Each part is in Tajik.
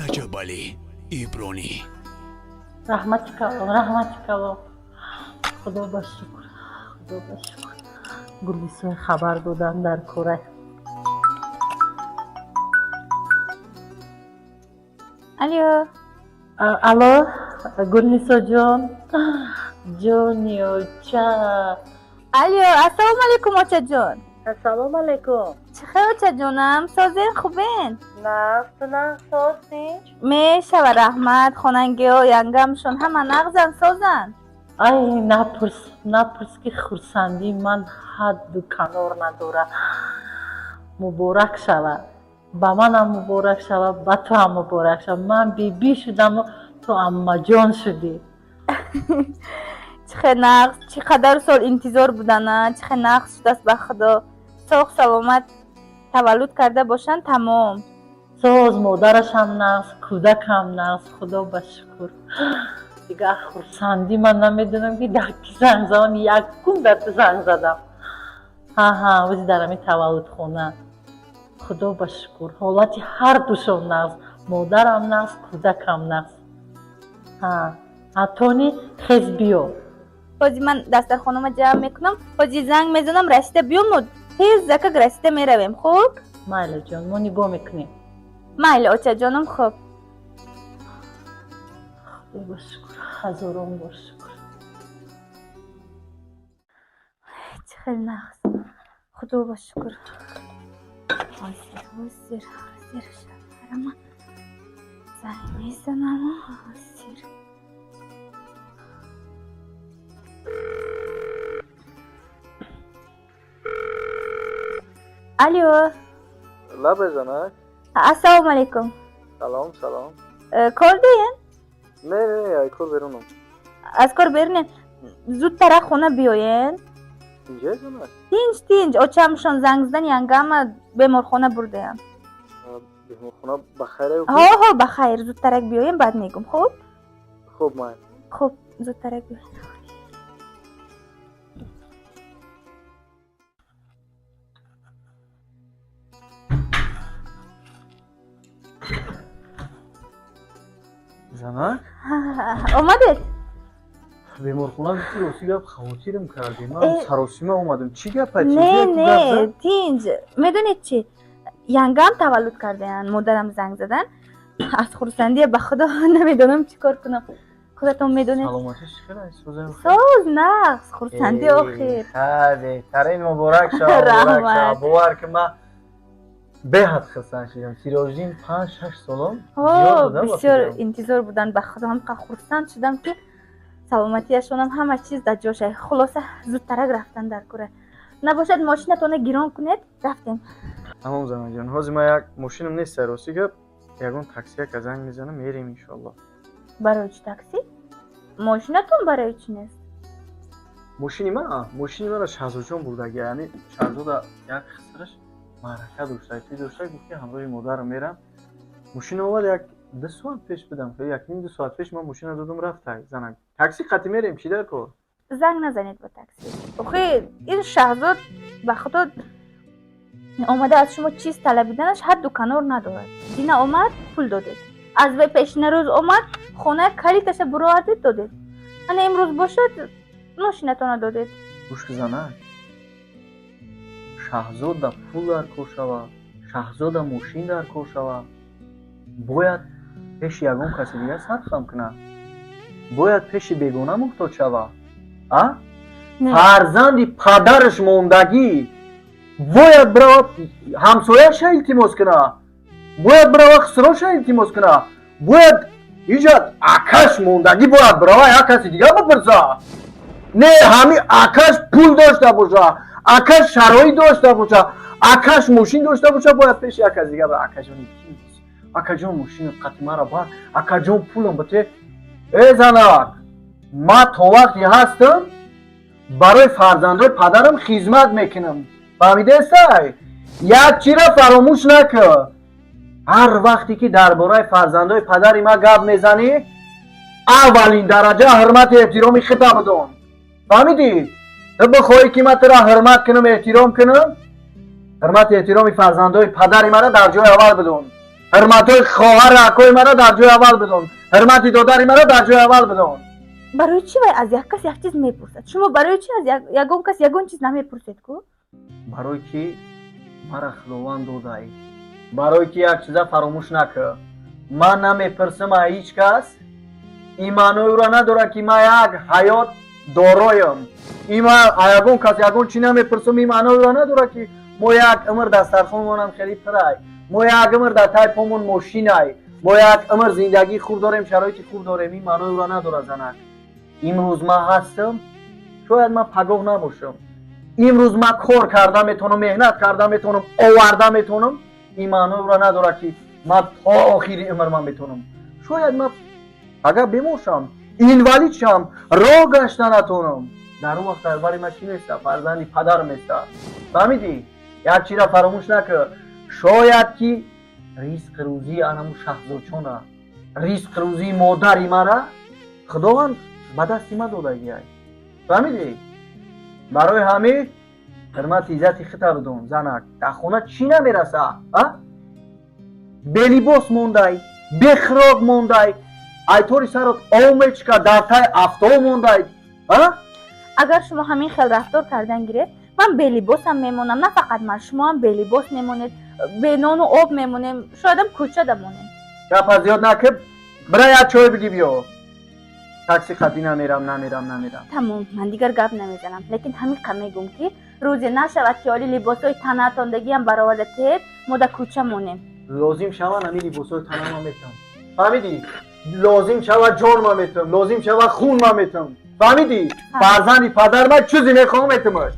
Раҷабалӣ Ибронӣ. Раҳмати калон, раҳмати калон. Худо ба шукр, худо ба шукр. Гулисои хабар додан дар кора. Алло. Алло, Гулнисоҷон, ҷони оча. Алло, ассалому алайкум, очаҷон. Ассалому алайкум. Чӣ хел, очаҷонам, созен, хубен? Нағз, ту нағз, соз, тинч? Мешава, раҳмат. Хонангиҳо, янгамшон ҳама нағзан, созанд? Ай, напурс, напурс, ки хурсандии ман ҳадду канор надорад. Муборак шавад, ба манам муборак шавад, ба ту ҳам муборак шавад. Ман бибӣ шудаму ту аммаҷон шудӣ. Чӣ хел нағз, чӣ қадар сол интизор будана, чӣ хел нағз шудааст. Ба худо, соғ саломат таваллуд карда бошанд, тамом. Соз, модарашам нағз, кӯдакам нағз, худо ба шукр. Дигар хурсандӣ ман намедонам, ки дар ки занг задам. Якум дар ту занг задам. Ҳа, ози дар ҳамин таваллудхона. Худо ба шукр, ҳолати ҳар душон нағз, модарам нағз, кӯдакам нағз. Ҳа, тони хез биё. Ҳози ман дастархонама ҷамъ мекунам, ҳози занг мезанам, расида биёму тез закак расида меравем, хуб? Майли, ҷон, мо нигоҳ мекунем. Майли, очаҷонам, хуб. Худо ба шукр, ҳазорон бор шукр. Чӣ хел нағз, худо ба шукр. Ҳозир, ҳозир, ҳозир шавҳарама занг мезанаму ҳозир. Алло. Лабай, занак. Ассалому алайкум. Салом, салом. Кор деен? Не, ай кор берунам. Аз кор берунен? Зудтарак хона биёен. Инҷа, занак? Тинч, тинч. Очамшон занг задан, янгама беморхона бурдаям. Беморхона ба хайр? Ҳо, ба хайр. Зудтарак биёем, баъд мегум, хуб? Хуб, майли. Хуб, зудтарак биёен. Занак. Омадед? Беморхона гуфти, рости гап, хавотирам кардӣ. Ман саросима омадам. Чӣ гапа? Не, тинч. Медонед чӣ, янгам таваллуд кардаянд, модарам занг задан. Аз хурсандия, ба худо, намедонам чӣ кор кунам. Худатон медонед. Саломатиш чӣ хел аст? Соз, нағз, хурсанди охир. Ха, беҳтарин, муборак шава, муборак шава. Бовар ки, ман беҳад хурсанд шудам. Сироҷиддин 5-6 солом. Бисёр интизор буданд. Ба худо, ҳамқа хурсанд шудам, ки саломатиашонам ҳама чиз дар ҷоша. Хулоса, зудтарак рафтан дар кора. Набошад, мошинатона гирон кунед, рафтем. Тамом, занаҷон, ҳозир ман як мошинам нест, рости гап, ягон таксияка занг мезанам, мерем, иншоалло. Барои чӣ такси? Мошинатон барои чӣ нест? Мошини ман, мошини маро Шаҳзодҷон бурдаги. Яъне Шаҳзода як хисраш маърака дошта, тӯй дошта, гуфт, ки ҳамроҳи модарам мерам. Мошина овад, як 2 соат пеш будам, якним ду соат пеш ман мошина додам, рафта. Занак, такси қатӣ мерем, чӣ дар кор? Занг назанед ба такси. Охи, ин Шаҳзод, ба худо, омада аз шумо чиз талабиданаш ҳадду канор надорад. Дина омад, пул додед, аз вай пешина рӯз омад, хона калиташа буровардед, додед, ана имрӯз бошад, мошинатона додед. Гӯш, занак, Шаҳзода пул дар кор шава, Шаҳзода мошин дар кор шава, бояд пеши ягон каси дигар сарфам кунад? Бояд пеши бегона муҳтоҷ шава, а? Фарзанди падараш мондагӣ бояд бирава ҳамсояша илтимос кунад, бояд бирава хисроша илтимос кунад, бояд иҷа акаш мондагӣ бояд бирава як каси дигар бипурса? Не, ҳами акаш пул дошта боша, акаш шароит дошта боша, акаш мошин дошта боша, бояд пеши як каси дигар: «Акаҷон, акаҷон, мошини қати мара бар, акаҷон, пулам бите». Э, занак, ман то вақте ҳастам, барои фарзандои падарам хизмат мекунам, фаҳмидестай? Як чира фаромӯш накун: ҳар вақте ки дар бораи фарзандои падари ман гап мезанӣ, аввалин дараҷа ҳурмату эҳтироми хита бидон, фаҳмидӣ? Ту бихоҳӣ, ки ман тура ҳурмат кунам, эҳтиром кунам. Ҳурмати эҳтироми фарзандои падари мара дар ҷои аввал бидон. Ҳурматҳои хоҳару акои мара дар ҷои аввал бидон. Ҳурмати додари мара дар ҷои аввал бидон. Барои чӣ вай аз як кас як чиз мепурсад? Шумо барои чӣ аз ягон кас ягон чиз намепурсед ку? Барои ки мара Худованд додай. Барои ки як чиза фаромӯш накар. Ман намепурсам аз ҳеҷ кас. Ин маънои ӯро надорад, ки ман як ҳаёт дороям. Ин ман аз ягон кас ягон чӣ намепурсам, ин маънои ӯро надорад, ки мо як умр дастархонмонам хеле пирай. Мо як умр дар тай помон мошинай. Мо як умр зиндагии хуб дорем, шароити хуб дорем. Ин маънои ӯро надорад, занак. Имрӯз ман ҳастам, шояд ман пагоҳ набошам. Имрӯз ман кор карда метавонам, меҳнат карда метавонам, оварда метавонам. Ин маънои ӯро надорад, ки ман то охири умр ман метавонам. Шояд ман агар бемор шавам, инвалид шавам, роҳ гашта натавонам. Дар он вақт дар бари ман чӣ места? Фарзанди падар места. Фаҳмидӣ? Як чизро фаромӯш накар. Шояд ки ризқ рӯзии анаму шаҳзодчона, ризқ рӯзии модари мара Худованд ба дасти ман додагиай. Фаҳмидӣ? Барои ҳамин ҳурмати иззати хита бидон, занак. Дар хона чӣ намераса? А? Белибос мондай, бехӯрок мондай, айтори сарот ов мечика, дар тай афтоб мондай. А? Агар шумо ҳамин хел рафтор кардан гиред, ман белибосам мемонам. На фақат ман, шумоам белибос мемонед, бенону об мемонем, шоядам кӯчада монем. Гапа зиёд накиб, бира як чой биги биё. Такси қатӣ намерам, намерам, намерам. Тамом, ман дигар гап намезанам, лекин ҳамин қа мегӯм, ки рӯзе нашавад, ки оли либосҳои танаатондагиам бароварда теҳед, мо дар кӯча монем. Лозим шаванд, ҳамин либосҳои танама метам. Фаҳмидӣ? Лозим шавад, ҷонма метам, лозим шавад, хунма метам. Фаҳмидӣ? Фарзанди падар ман чизе мехоҳам, метамаш.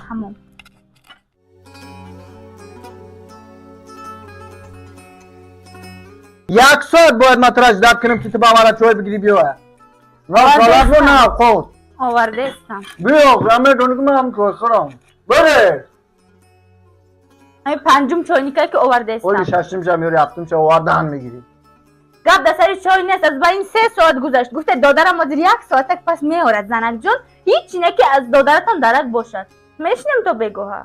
Тамом. Як соат бояд ман тура ждать кунам, ки ту ба мара чой бигирӣ биёя. Ва на қот. Овардаистам. Биё, ман медонӣ, ки ман ҳам чой хӯрам. Бире. Ҳамин панҷум чойникае, ки Оли овардаистам. Шашумша меёри, ҳафтумша овардан мегирӣ. Гап дар сари чой нест. Аз байни 3 соат гузашт. Гуфте, додарам ҳозир як соатак пас меорад. Занакҷон, ҳеҷ не, ки аз додаратон дарак бошад. Мешинем то бегоҳа.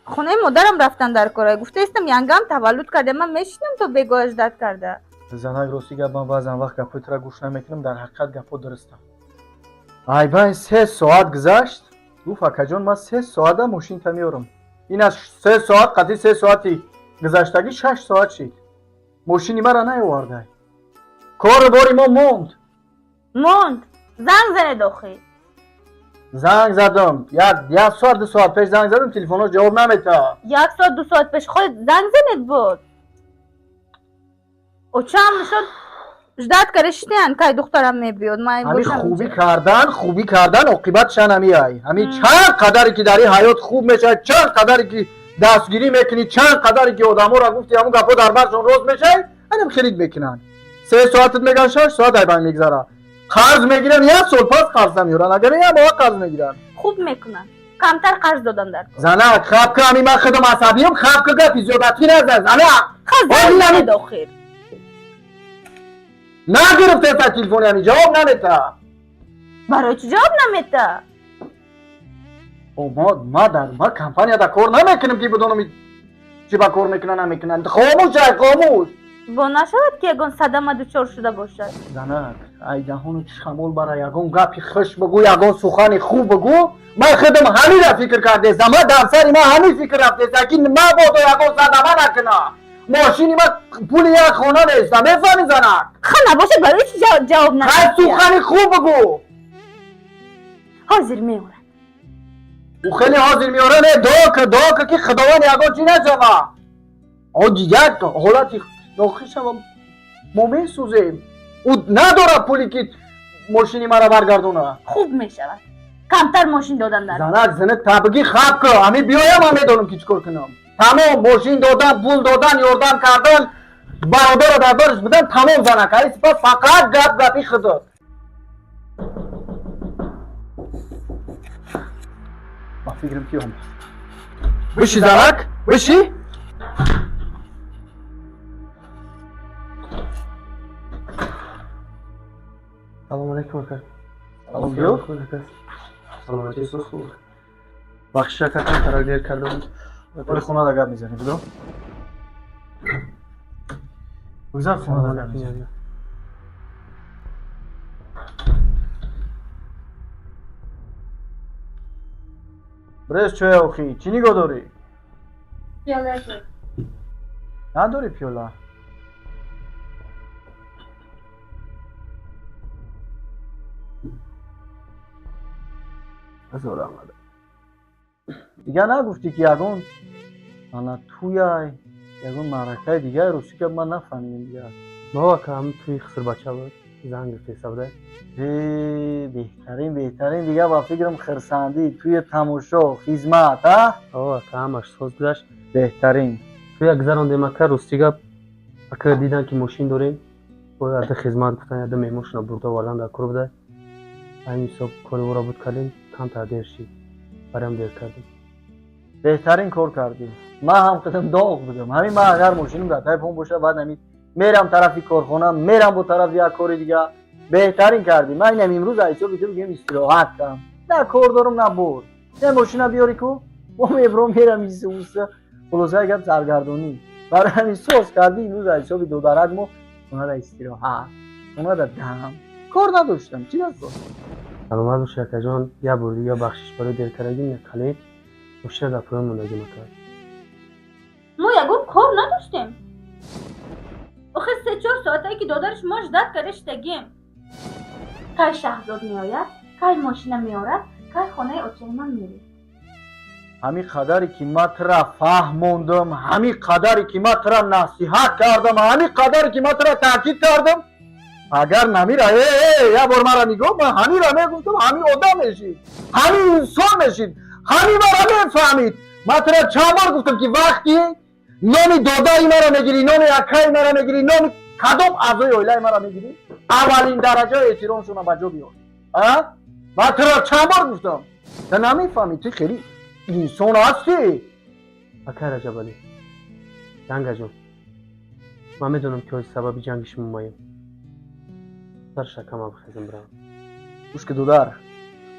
Хонаи модарам рафтан дар кора. Гуфтаистам, янгам таваллуд карда, ман мешинам то бегоҳа ждать карда. Занак, рости гап, ман баъзан вақт гапҳои тура гӯш намекунам, дар ҳақиқат гапҳо дурустам. Айбайн 3 соат гузашт. Гуфт: «Акаҷон, ман 3 соата мошинта меорам». Ин аз 3 соат қатъи 3 соати гузаштагӣ 6 соат шид. Мошини мара наёвардай. Кору бори мо монд. Монд. Занг занед охи. Занг задам. Як соат, 2 соат пеш занг задам, телефонҳош ҷавоб наметаҳад. Як соат, 2 соат пеш худ занг занед буд. Очам шуд, ждать карда шитиян, кай духтарам мебиёд. Ман Ҳамин бошам. Хубӣ кардан, хубӣ кардан оқибатшан ҳамиай. Ҳамин чанд қадаре ки дар ин ҳаёт хуб мешавад, чанд қадаре ки дастгирӣ мекунӣ, чанд қадаре ки одаморо гуфти, ҳамун гапҳо дар баршон рост мешавад, анам хелит мекунанд. 3 соатат меган, 6 соат айбан мегзара. Қарз мегиранд, як сол пас қарз намеёранд, агар як моҳ қарз мегиранд. Хуб мекунанд, камтар қарз додан дар кор. Занак, хабка, ҳамин ман худам асабиям, хабка, гапи зиёдатӣ назан, занак. Ха, занг Оли. занед охир. Нагирифтеса телефони, ҳамин ҷавоб наметаҳад. Барои чӣ ҷавоб намета? Ма дар ма компанияда кор намекунам, ки бидонам чӣ ба кор мекунанд, намекунанд. Хомӯш ай, хомӯш. Бо нашавад, ки ягон садама дучор шуда бошад. Занак, ай даҳону шамол бара, ягон гапи хуш бигӯ, ягон сухани хуб бигӯ. Ман худам ҳамира фикр кардестам, ма дар сари ман ҳамин фикр рафтеста, ки мабодо ягон садама накуна. Мошини ма пули як хона неста, мефаҳми, занак? Ха, набошад, барои чӣ ҷавоб Ай, намедиҳад? сухани хуб бигӯ. Ҳозир меорад. Ӯ хеле ҳозир меора. Не, дуо ка, дуо ка, ки Худованд ягон чӣ нашава. Оди як ҳолати дохил шава, мо месӯзем. Ӯ надорад пуле, ки мошини мара баргардона. Хуб мешавад, камтар мошин додан дар. Занак, зинак табигӣ, хаб ка, ҳамин биёям, ман медонам, ки чӣ кор кунам. Тамом, мошин додан, пул додан, ёрдам кардан, бародаро дар барш будан, тамом, занак. Ҳали сипас фақат гап гапи худот. Ба фикрам, ки омад. Биши, занак, биши. Салом алейкум, ака. Салом, биё. Ака. Саломатӣ, хуб. Бахшиш, ака, камтар дер кардам. Оли хонада гап мезанем, бидо. Бигзар, хонада гап мезанем. Брез чоя охи, чӣ нигоҳ дорӣ? Пиёла. Надорӣ пиёла? Ҳазор омада. Дигар нагуфтӣ, ки ягон ана туяй, ягон маъракаи дигар, ростӣ гап, ман нафаҳмидем дигар. Мо ака, ҳам туи хисрбача буд, занг гирифтеса буда. Э, беҳтарин, беҳтарин. Дигар ба фикрам хирсандӣ, туи тамошо, хизмат, а? О ака, ҳамаш соз гузашт. Беҳтарин. Туя гузарондем ака, рости гап ака, дидан ки мошин дорем, бояд ада хизмат гуфтан, яда меҳмоншона бурда овардан дар кор буда. Ҳамин ҳисоб кори ӯро буд кардем, камтар дер шид, барам дер кардем. Беҳтарин кор кардӣ. Ман ҳам қидим доғ будам. Ҳамин ман агар мошиним дар таи пом боша, баъд ҳамин мерам тарафи корхона, мерам бо тарафи як кори дига. Беҳтарин кардӣ. Ман инам имрӯз аз ҳисоби ту бигем истироҳат кардам, на кор дорам, на бор. Не, мошина биёри ку, мо мебром, мерам иса. Хулосаи гап, саргардонӣ. Барои ҳамин соз кардӣ. Имрӯз аз ҳисоби додарак мо хонада истироҳат, хонада дам, кор надоштам. Чӣ дар кор? Саломат бошӣ, акаҷон. Як бор дига бахшиш барои деркардагим. Як калид мошина дар поён мондагим, ака. Мо ягон кор надоштем. Охир 3-4 соатае ки додари шумо ждать карда шидагим. Кай Шаҳзод меояд, кай мошина меорад, кай хонаи очаи ман меред. Ҳамин қадаре ки ман тура фаҳмондам, ҳамин қадаре ки ман тура насиҳат кардам, ҳамин қадаре ки ман тура таъкид кардам, агар намира, э, э, як бор мара нигоҳ, ман ҳамира мегуфтам, ҳамин одам мешид, ҳамин инсон мешид, ҳамин мара мефаҳмид. Ман тура чанд бор гуфтам, ки вақти номи додаи мара мегирӣ, номи акаи мара мегирӣ, номи кадом аъзои оилаи мара мегирӣ, аввалин дараҷаи эҳтиромшона ба ҷо биёр. Ман тура чанд бор гуфтам, ту намефаҳмӣ. Ту хеле инсон ҳастӣ. Акай Раҷабалӣ, ҷангаҷон, ман медонам, ки ҳози сабаби ҷанги шумо маем. Сар шакама бихезам, бирам. Гӯш ки, додар,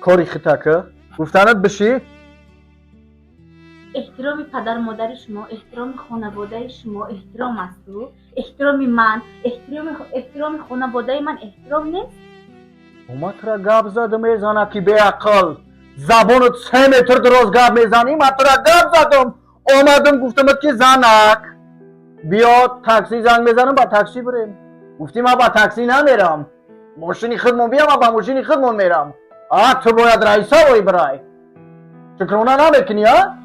кори хитака гуфтанат бишӣ. Эҳтироми падару модари шумо, эҳтироми хонаводаи шумо эҳтиром асту? Эҳтироми ман, эҳтироми хонаводаи ман эҳтиром нест? Ман тура гап задам, мезана ки беақл, забонат 3 метр дароз гап мезанӣ. Ман тура гап задам, омадам, гуфтамат, ки занак, биё, такси занг мезанам, ба такси бирем. Гуфтӣ, ман ба такси намерам, мошини худмон биям, ман ба мошини худмон мерам. А ту бояд раиса вои бирай. Шукрона намекунӣ, а?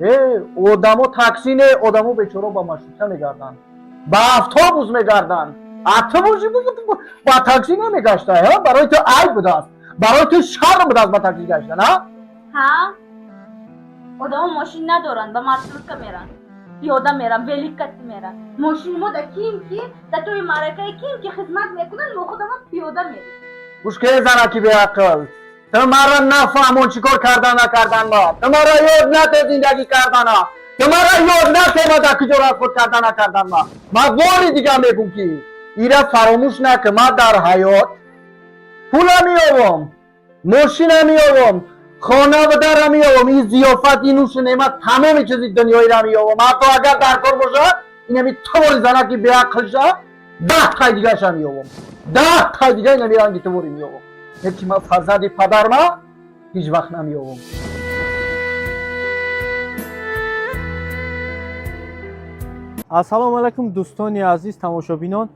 Э, одамо такси не, одамо бечоро ба маршрутка мегарданд, ба автобус мегарданд, а ту боши, ба такси намегаштай. Барои ту айб будааст, барои ту шарм будааст ба такси гаштан, а? Ҳа, одамо мошин надоранд, ба маршрутка меранд, пиёда меранд, великати меранд. Мошини мо да ким ки да тои маъракаи ким ки хизмат мекунанд, мо худамон пиёда мерем. Гӯш ке, занаки беақл, ту маро нафаҳмон чӣ кор кардан накардан ма. Ту маро ёд нате зиндагӣ кардана, ту маро ёд нате ма дар куҷо расход кардан накардан ма. Ман бори дигар мегӯм, ки ира фаромӯш накун: ман дар ҳаёт пула меёвам, мошина меёвам, хонаву дара меёвам, ин зиёфат, ин нӯшу неъмат, тамоми чизи дунёира меёвам. Ҳатто агар дар кор бошад, инами тувори занаки беақлша 10 тай дигаша меёвам, 10 тай дига инами ранги тувори меёвам. Яки ман фарзанди падарма ҳеҷ вақт намеёвам. Ассалому алайкум, дӯстони азиз, тамошобинон.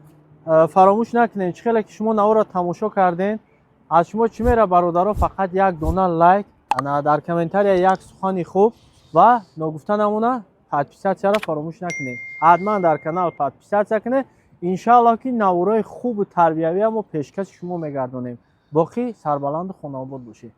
Фаромӯш накунед, чӣ хеле ки шумо наворро тамошо кардем, аз шумо чӣ мера, бародаро? Фақат як дона лайк, ана дар комментария як сухани хуб ва ногуфта намона, подписаться ро фаромӯш накунед. Ҳатман дар канал подписаться кунед. Иншааллоҳ, ки наворои хубу тарбиявия мо пешкаши шумо мегардонем. Боқӣ сарбаланду хонаобод бошед.